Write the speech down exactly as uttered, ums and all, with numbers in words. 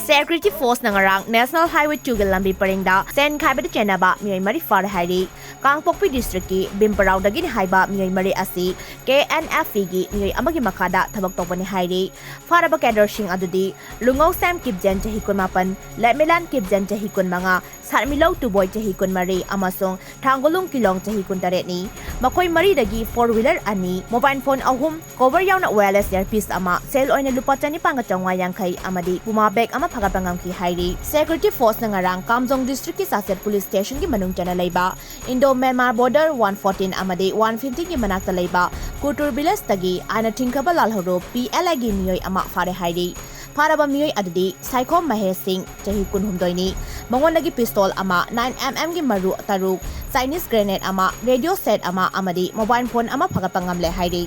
Security Force ꯅ ꯉꯔꯥꯡ National Highway two ꯒꯤ ꯂꯝꯕꯤ ꯄꯔꯤꯡꯗ ꯁꯦꯟ ꯈꯥꯏꯕꯗ ꯆꯦꯟꯅꯕ ꯃꯤꯑꯣꯏ ꯃꯔꯤ ꯐꯥꯔꯦ ꯍꯥꯏꯔꯤ꯫ ꯀꯥꯡꯄꯣꯛꯄꯤ district ꯀꯤ ꯚꯤꯝꯄꯔꯥꯎꯗꯒꯤꯅꯤ ꯍꯥꯏꯕ ꯃꯤꯑꯣꯏ ꯃꯔꯤ ꯑꯁꯤ K N F E ꯒꯤ ꯃꯤꯑꯣꯏ ꯑꯃꯒꯤ ꯃꯈꯥꯗ ꯊꯕꯛ ꯇꯧꯕꯅꯤ ꯍꯥꯏꯔꯤ꯫ ꯐꯥꯔꯕ cadre ꯁꯤꯡ ꯑꯗꯨꯗꯤ ꯂꯨꯉꯧꯁꯦꯝ ꯀꯤꯞꯖꯦꯟ ꯆꯍꯤ ꯀꯨꯟꯃꯥꯄꯟ, ꯂꯦꯃꯤꯂꯥꯟ ꯀꯤꯞꯖꯦꯟ ꯆꯍꯤ ꯀꯨꯟꯃꯉꯥ, ꯁꯥꯔꯃꯤꯂꯧ ꯇꯨꯕꯣꯏ ꯆꯍꯤ ꯀꯨꯟꯃꯔꯤ ꯑꯃꯁꯨꯡ ꯊꯥꯡꯒꯣꯂꯨꯡ ꯀꯤꯂꯣꯡ ꯆꯍꯤ ꯀꯨꯟꯇꯔꯦꯠꯅꯤ꯫ ꯃꯈꯣꯏ ꯃꯔꯤꯗꯒꯤ four wheeler ꯑꯅꯤ, mobile phone ꯑꯍꯨꯝ, cover ꯌꯥꯎꯅ wireless earpiece ꯑꯃ, ꯁꯦꯜ ꯑꯣꯏꯅ ꯂꯨꯄꯥ ꯆꯅꯤꯄꯥꯟꯒ ꯆꯥꯝꯃꯉꯥ ꯌꯥꯡꯈꯩ ꯑꯃꯗꯤ Puma bag ꯑꯃ ꯐꯥꯒꯠꯄ ꯉꯝꯈꯤ ꯍꯥꯏꯔꯤ꯫ Security Force ꯅ ꯉꯔꯥꯡ ꯀꯥꯝꯖꯣꯡ district ꯀꯤ ꯆꯥꯆꯦꯠ police station ꯒꯤ ꯃꯅꯨꯡ ꯆꯟꯅ ꯂꯩꯕ Indo Myanmar border one fourteen ꯑꯃꯗꯤ one fifteen ꯒꯤ ꯃꯅꯥꯛꯇ ꯂꯩꯕ ꯀꯨꯇꯨꯔ village ꯇꯒꯤ ꯑꯥꯏꯟꯅ ꯊꯤꯡꯈ꯭ꯔꯕ ꯂꯥꯜꯍꯧꯔꯨꯞ P L A ꯒꯤ ꯃꯤꯑꯣꯏ ꯑꯃ ꯐꯥꯔꯦ ꯍꯥꯏꯔꯤ꯫ ꯐꯥꯔꯕ ꯃꯤꯑꯣꯏ ꯑꯗꯨꯗꯤ ꯁꯥꯏꯈꯣꯝ ꯃꯍꯦꯁ ꯁꯤꯡ, ꯆꯍꯤ ꯀꯨꯟꯍꯨꯝꯗꯣꯏꯅꯤ, ꯃꯉꯣꯟꯗꯒꯤ pistol ꯑꯃ, nine M M ꯒꯤ ꯃꯔꯨ ꯇꯔꯨꯛ, Chinese grenade ꯑꯃ, radio set ꯑꯃ ꯑꯃꯗꯤ mobile phone ꯑꯃ ꯐꯥꯒꯠꯄ ꯉꯝꯂꯦ ꯍꯥꯏꯔꯤ꯫